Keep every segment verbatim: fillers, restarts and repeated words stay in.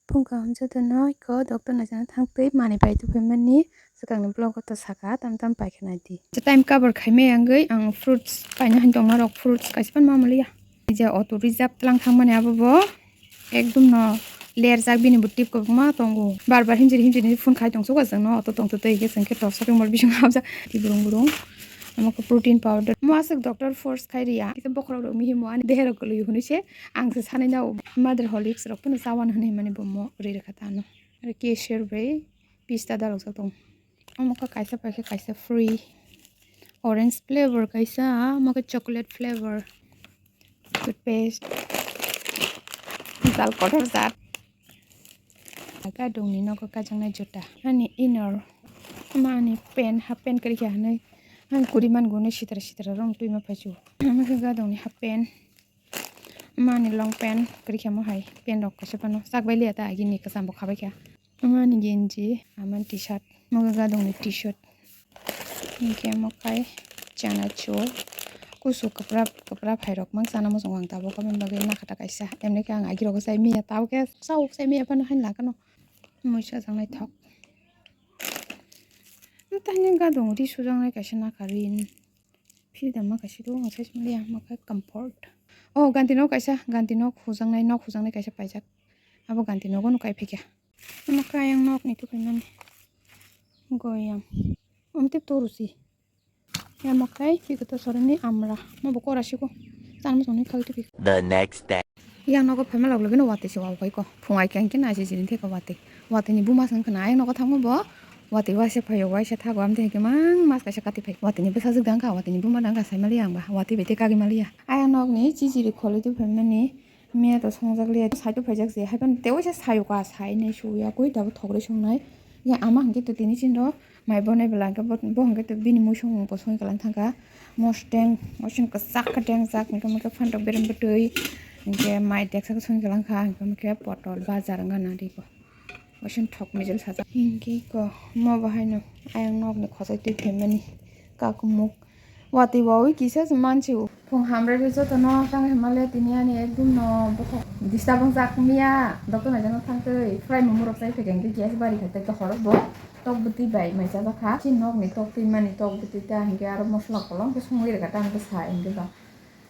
Phung kaham jotono iko doctor naisana thangtwi manwi pai tubui mani swkangni vlog o to saka tam tam paikha naidi. Time cover khaimai wngwi ang fruits paina hin tongma rok fruits kaisa pan mamaliya. Je auto reserve tlang thangmani abo bo ekdom no lerjak bini bo tip kwbangma tongo. Bar bar hinjiri hinjiri phone khai tongsugo chwngno auto tongtwtwi hwnkhe chwngkhe to shopping mall bisingo habjak twi burung burung. Omo khe protein powder. Mo aswk doctor force khai riya. Kisa bokhorok rok mihimo ani deherok kwlwi hwnwi se ang se sanai nao. Mother Horlicks rok phano chawan hwnwi mani bo mo ri rwkha tano. Aro kesher bai pista dalokjak tongo. Omo khe kaisa paikhe kaisa free. Orange flavor kaisa, omo khe chocolate flavor. Toothpaste. Jal kotor jat. Gadongni nogo kajaknai juta. Ani inner. Omo ani pant, half pant kwrwi kha hinwi. Ang kwrwi man gwnwi sitra sitra rong twi ma phaisu. Omo khe gadongni half pant. Mani long pant kwrwi kha mo hai pant rok kaisa phano chak bai liya ta agini kwcham bo khabai kha. Mani genji amani t-shirt mo gadongni t-shirt hinkhe mo khai chanachur kusu kwpra kwpra phai rok mang chana muchungo ang tabuk aboni bagwi nakhata kaisa emni khe ang agi rogo chai miya tabuk khe chao chai miya phano haino lakano muisa chang naithok tini gadong ri sujaknai kaisa nakha rin. Phi da ma kaisa do, ang size maliya, ma khe comfort. Oh, ganti nok kaisa, ganti nok hujaknai, nok hujaknai kaisa paijak. Abo ganti nogo no kai phikya. Ama khe ayang nok ni tukhwi mani. Goyam. Om tip toru si. Ya ma khe, phi khe to soroni amra. Ma bo kora siko. Tan mo songni khagwi tukhwi. The next day. Yang nogo phaima log logino watwi se wao bai ko. Phung ai khe ang khe naisi jini theka watwi. Watwi ni buma se wngkha na. Ayang nogo thangma bo. Watwi waisa phaio, waisa thago, amtwi hinkhe mang mas kaisa kati phai. Watwi ni bwsajwk dang kha, watwi ni buma dang kha, sai maliya ang ba. Watwi bai tei kagwi maliya. Ayang nokni chichiri kholi twi phaimani miya to songjak liya. Saitu phaijak se, haiphano tei waisa sayo ka, sai nai suya koi tabuk thogri songnai. Ya ama hinkhe to tini chinro mai bonai bwla hinkhe bo, bo hinkhe to bini mui songmung bo songwi kalang thangkha. Mosteng, mosteng kwchak khe dengjak, hinkhe, hinkhe phantok berem bwtwi, hinkhe mai deksa khe songwi kalang kha, hinkhe, hinkhe potol bajar wngkha nadi bo. Waisa thok mijil sajak. Hinkhe ko mo bo haino ayang nokni khosai twi phaimani kakumuk. Watwi wawi kisa se mansi o. Phung hamrwi rw jotono tang himale tini ani ekdum no bokhok disturb wngjak miya. Doctor naijano thangtwi fry momo rok chai phaikha hinkhe gas bari kha tei horo bo tok bwtwi bai mai chajak kha. Chini nokni tok twi mani tok bwtwi ta hinkhe aro mosola kolom khe songwi rwkha tang bwsa hinkhe ba.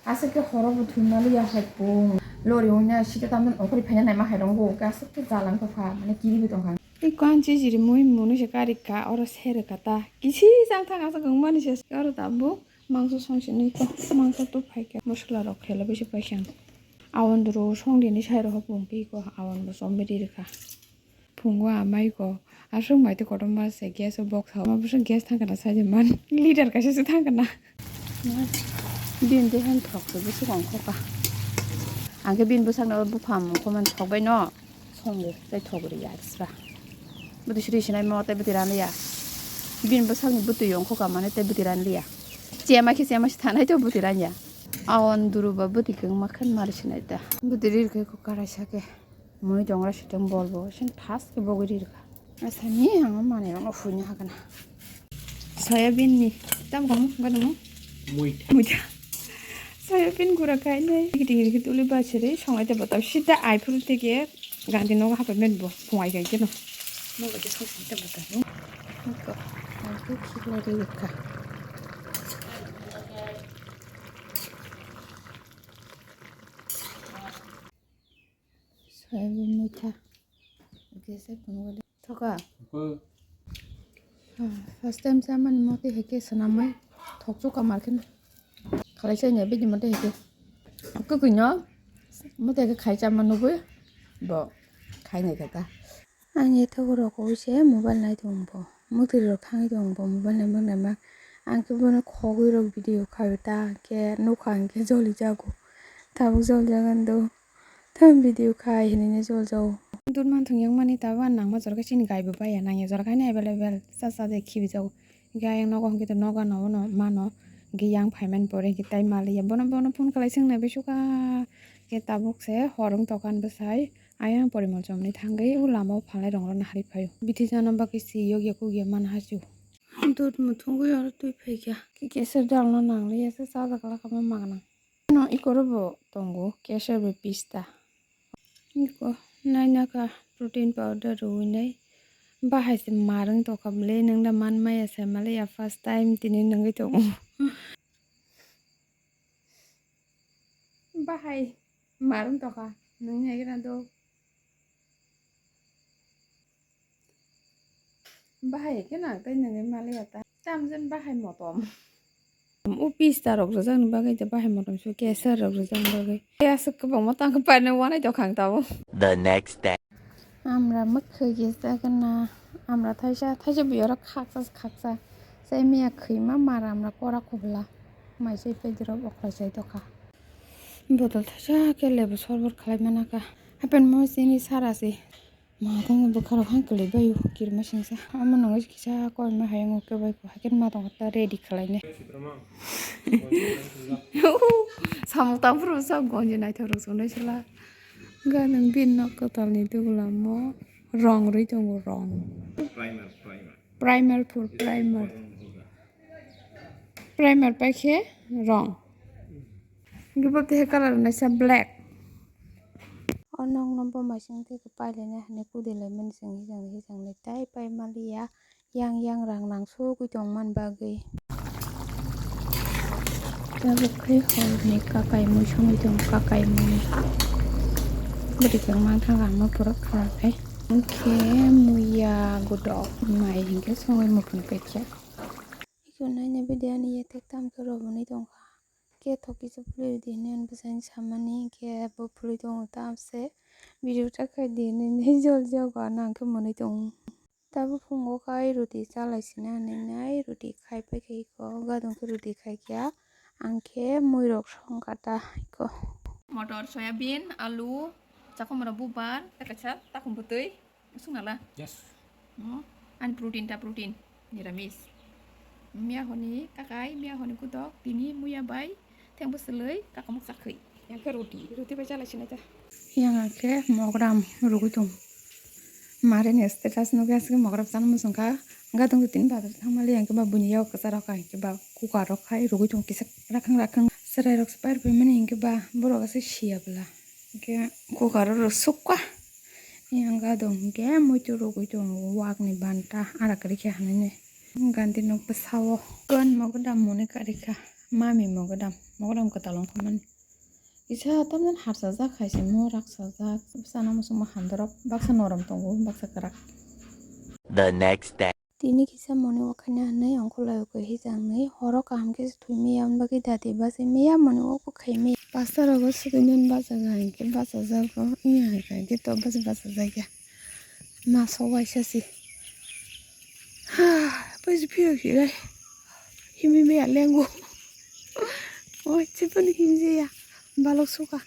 Aswk khe horo bo thwima liya hai pung. Lori wngya sita tamjani okhori phaina naima hai rwngo. Aswk khe jalang tongkha, mane kiriwi tongkha. Tei kwan chijiri mui munu se kari kha, oro sere kha ta. Kisi jang thang aswk wngmani se. Oro tabuk mangso song sini ko. Mangso to phai kha. Mosola rok khela bisi paisa. Awan duro song dini sai rok hopung pi ko. Awan bo sombe ri rwkha. Phungo amai ko aswk mai tei kotorma se gas o box o ma bwswk gas thang kana sai man liter kaisa se thang kana. Bini de han thok se bwswk ongkho ka. Ang khe bini bwsakno buphang mukhuman thok bai no songo tei thok ri ya sra. Bwtwi sri sinai mo tei bwtwi ran ya. Bini bwsakni bwtwi ongkho ka mane tei bwtwi ran ya. Chema khe chema se thanai to bwtwi ran ya. Awan duru ba bwtwi kwngma khan mari sinai ta. Bwtwi ri khe ko karai sa khe. Mui tongra siteng bol bo sin thas khe bogwi ri rwkha. Asani ang manwi rokno huina hakana. Soyabin ni tam kamu gana mo? Muita. Muita. Soyabin gura kainai. Gidi gidi gidi uli bachiri songai te botol sida ai phuru tege gandi nogo hapai men bo phungai kai keno. Nogo te song sita botol. Ko. Ko khikla ri rwkha. Soyabin muita. Gese phunugwi thoka. First time chamani motwi heke swnamwi thokchuk kamar khe khalai chai nya bini motwi heke kwkwi no motwi heke khai chama nugwi bo khai nai khe ta. Ang e thogo rok wi se mobile nai tong bo. Mwtwrwi rok thangwi tong bo mobile nai mung nai ma. Ang khe bono khogwi rok video khaio ta hwnkhe nukha hwnkhe joli jago. Tabuk joli jagan do. Tei video khai hinwi jol jao. Dut man thung yang mani tabuk ang nangma jora khe chini gai bo baya nang ya jora khe ani available cha cha de khibi jago. Hingke ayang nogo hingke to nogo ano ono mano hingke yang phai mani pore hingke tai maliya bono bono phone kalai song nai bai suka hingke tabuk se hor wng tokha bwsai ayang porimol chomni thangwi o lama o phalai rong rok nahari phaio bithi jana bagwi si yokya kukya man hachio. Dut muthungwi oro twi phaikha. Kesar dalno nangliya se chajak lakha ma mangnang. No ikoro bo tongo kesar bai pista. Iko nainaka Protein powder rwinai. Bahai se marwng tokha bwle, nwng da man maya se maliya, first time tini nungwi tongo. Bahai marwng tokha, nungya gina do. Bahai khe nang tei nungwi maliya ta. Tamjani bahai motom. O pista rok rwjakni bagwi, je bahai motom se kesar rok rwjakni bagwi. Tei aswk kwbangma tang khe paina wanai tokha ang tabuk. The next day. Amra mwkhwi kisa gana, amra thaisa, thaisa biyoro khaksa khaksa. Sai miya khwima mara amra kora kubla. Mai sai pedro bokhla sai tokha. Botol thaisa khe lebu sorbot khlai manaka. Hapen mo sini sara se. Ma tang bwkha rok hang kwlwi bai kirma singsa. Amo nangwi kisa koi ma hayung khe bai ko haikhe ma tong ta ready khlai ne. Samung tang phuru sa gonji naithok rok songnai sala. Ga nang bin nok kwtal ni dugula mo rong rwi tongo rong. Primer, primer. Primer for primer. Primer paikhe rong. Hinkhe bo tei color naisa black. O nokno bo maising tei pailai nai hinwi kudilai mani chwng hijang hijang nai tai pai maliya. Yang yang rang nang sugwi tong man bagwi. Tabuk khe hor ni kakai mui songwi tongo, kakai mui. Bwrwi khe mang thang ang no pura khara khai. Hinkhe muya godok mai hinkhe songwi muphun pekya. Iko naina video ni yathek tam khe roboni tongkha. Khe thoki se phulwi di hinwi bwsani samani hinkhe bo phulwi tongo tamse video ta khai di hinwi jol jol gana hinkhe mwnwi tongo. Tabuk phungo khe ai roti chalai sina hinwi nai roti khai paikha iko gadon khe roti khaikha ang khe muirok songkha ta iko. Motor, soyabin, alu, chakhumra bubar, tei kaisa takhum bwtwi. Sung nala? Yes. Oh, ani protein ta protein. Niramis. Miya honi kakai, miya honi kutok, tini muya bai, thengbo selei, kakamuk chakhwi. Yang khe roti, roti bai chalai sinai ta. Yang khe mogram rugui tong. Mare ni status nugui aswk mogram chana muchung kha. Gadung tini bazar thangmali yang khe ba buini yak kwcharo kha, yang khe ba kukarok khai rugui tong kisa rakhang rakhang. Chwrai rok se pair bai mani yang khe ba borok aswk siya bwla. Hingke kukar o rw sukha. Yang gadong hingke muitu rugui tongo wak ni banta ara kwrwi khe hinui nai. Gandhi nok bwsao kon mogodam moni karikha mami mogodam mogodam kwtal wngkha mani. Kisa tamjani harsa jak hai se mo raksa jak bwsano muchungma hamdorok baksa norom tongo baksa kwrak. The next day. Tini kisa moni wakhaina hinui ongkhorlai o khe hijak hinui horo kaham khe se thwi maya, aboni bagwi dati bachai maya, moni o khe khai maya. Pasta rogo swtwi nani bachaga hinkhe bachajago, wngya hinkhe to bachai bachajakya. Ma sok waisa se. Ha, paisa phiyok hirai. Himwi maya lengo. Waisa phano himjaya. Balok sukha.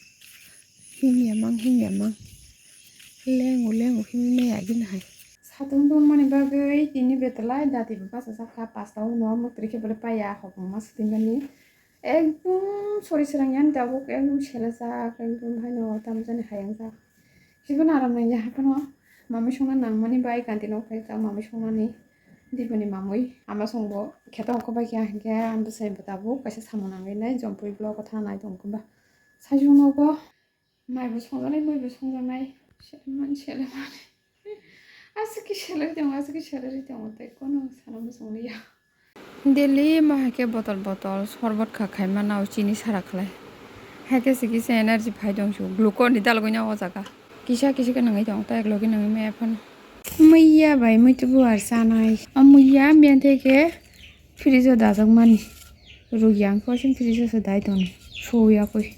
Himya mang, himya mang. Lengo, lengo, himwi maya gini hai. Satung tongmani bagwi tini betwlai dati bo bachajak kha, pasta o no mwtwrwi khe bole paiya, hopongma swtwimani. Ekdom sori srang yani tabuk, ekdom selejak, ekdom haino tamjani hayungjak. Hiboni aram nangya haphano mamwi songna nangmani bai kanti nok phai ta mamwi songnani diboni mamwi ama songbo kheto hokho bai khe hinkhe ang bwsai bo tabuk kaisa samung nangwi nai Jompui block o thana nai tong khe ba. Sajwk nogo maibo songjaknai, muibo songjaknai, selemani, selemani. Aswk khe selai tongo, aswk khe selai tongo, tei kono sana muchung liya. Daily ma hai khe botol botol sorbot kha khaima nao chini sara khlai. Hai khe se kisa energy phai tong su, glucon ni dalogwi nao o jaga. Kisa kisa khe nangwi tong, tai eklogi nangwi maya phano. Muiya bai muitu buar chanai. O muiya miyang tei khe fridge o dajak mani. Rukya ang khe waising fridge o se dai tong, soya koi.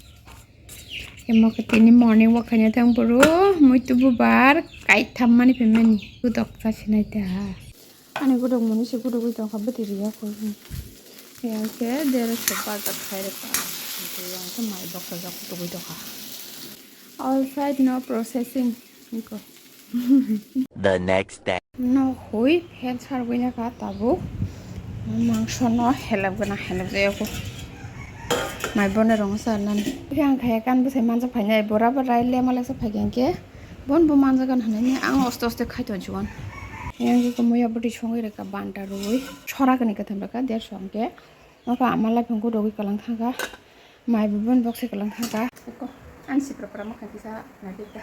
Emo khe tini morning walk khaina thang phuru muitu bubar kaitham mani phaimani. Gudok chasinai ta. Ani gudok mani se gudogwi tongkha bwtwi riya koi. Yang khe deresh bazar khai rwkha. Yang khe mai boksa jak gudogwi tongkha. All side no processing. Niko. The next day. No hui, phen sargwi na kha tabuk. Mangso no helep gana helep jaya ko. Mai bone rong sa nan. Yang khaya kan bwsai manjak phainai, bora bora le malak sa phai khe. Bon bo manjak gan hanai ni ang oste oste khai ton chuan. Yang ko moya bwtwi songwi reka banta rui. Chora kani katham reka der song ke. Nokha ama lai phung ko dogwi kalang thangkha. Mai bo bon bokse kalang thangkha. Eko, ani sipra pra mwkhang kisa naipikta.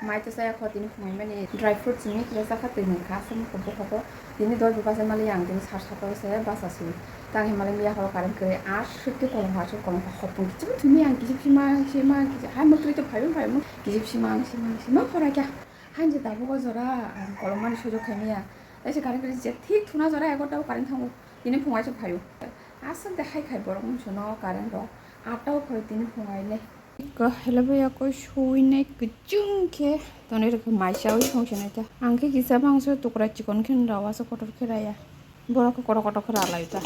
Mai to saya kho tini phungai mani dry fruit simi kisa sakha twi nang kha asam ko bokho ko. Tini doi bo basa mali ang tini sar sata se basa simi. Tang himale miya horo current kwrwi aswk twi kolom aswk kolom hopung kichim thumi ang kichim sima sima kichim hai mukri to phaibo phaibo kichim sima sima sima khora kya. Hain je tabuk o jora ang kolom mani sujok khai miya. Tei se current kwrwi je thik thuna jora egarota o current thango. Tini phungai se phaio. Aswk de hai khai borok mungsono current rok. Atta o phai tini phungai le. Ko helebaya koi suinai kuchung khe tonwi rwkhe mai chawi songchonai ta. Ang khe kisa bangso tukra chikon khe nw rawa se kotor khe raya. Borok khe kotor kotor khe ralai ta.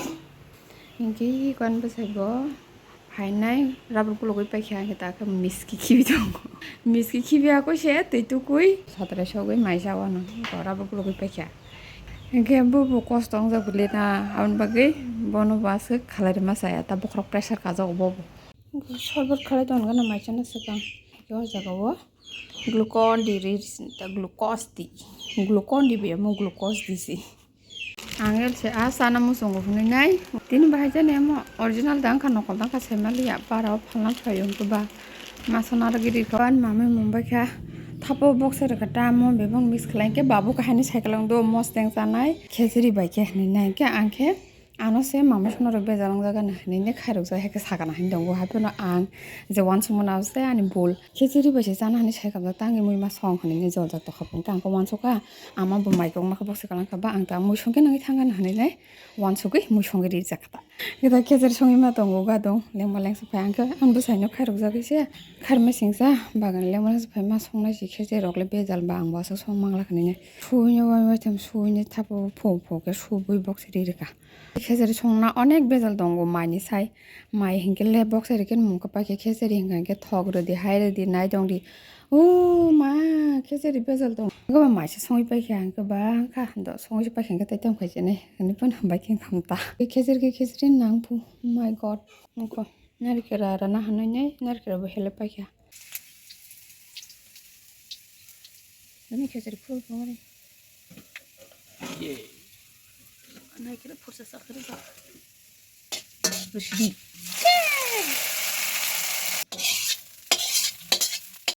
Hinkhe ikon bwsai bo phainai rubber kulugwi paikha hinkhe ta khe miski khibi tongo. Miski khibi akoi se twi tukui satra sogwi mai chawano rubber kulugwi paikha. Hinkhe bo bo kosto wngjak bwlwi na aboni bagwi bono bo aswk khalai rwma chaya ta bokhorok pressure kajak bo bo. Sorbot khalai tongkha na mai chana swkang. Hinkhe o jaga o glucon d ri ta glucose d glucon d bai omo glucose d se. Ang el se a chana muchungo hwnwi nai. Tini bahai jani amo original da wngkha nokol da wngkha se maliya para o phalna phaio hwnkhe ba. Masana rwgwi rikha ban mamai mumbai kha. Thapo box rwkha ta amo bebak mix khlai khe babu kahani cycle ang do mosteng chanai khejri bai khe hwnwi nai khe ang khe ano se mamai sono rok bejal wng jaga na hwnwi ne khairok jak hai khe sakana hwnwi tongo hai phano ang je wansukmano se ani bul khejri bai se chana hwnwi sai kha tangwi mui ma song hwnwi ne jol jak tokha phung tang khe wansukha ama bo mai kok ma khe box cycle ang kha ba ang ta mui song khe nangwi thang gana hwnwi le wansugwi mui songwi rijak kha ta. Khe ta khejri songwi ma tongo gadong lengma lengsa phai ang khe ang bwsai no khairok jagwi se khairma singsa bagan lengma lengsa phai ma songnai se khejri rok le bejal ba ang bo aswk song mangla kha nini. Suini wai wai tham suini thapo pho pho khe subui box ri rwkha. Khejri songna onek bejal tongo mai ni sai mai hinkhe le box ri khe mung khe paikhe khejri hinkhe thok rwdi hai rwdi nai tongdi. O ma, khejri bejal tong. Goba mai se songwi paikha, ang khe bang kha, do songwi se paikha, ang khe tei tong khai chene. Ani pon hambai khe kham ta. Khejri khe khejri nang phu. My God, nangkho. Narikera rana hanoi nei, narikera bo hele paikha. Ani khejri phul phul ni. Ye. Narikera phursa sa khari ba. Rwsini.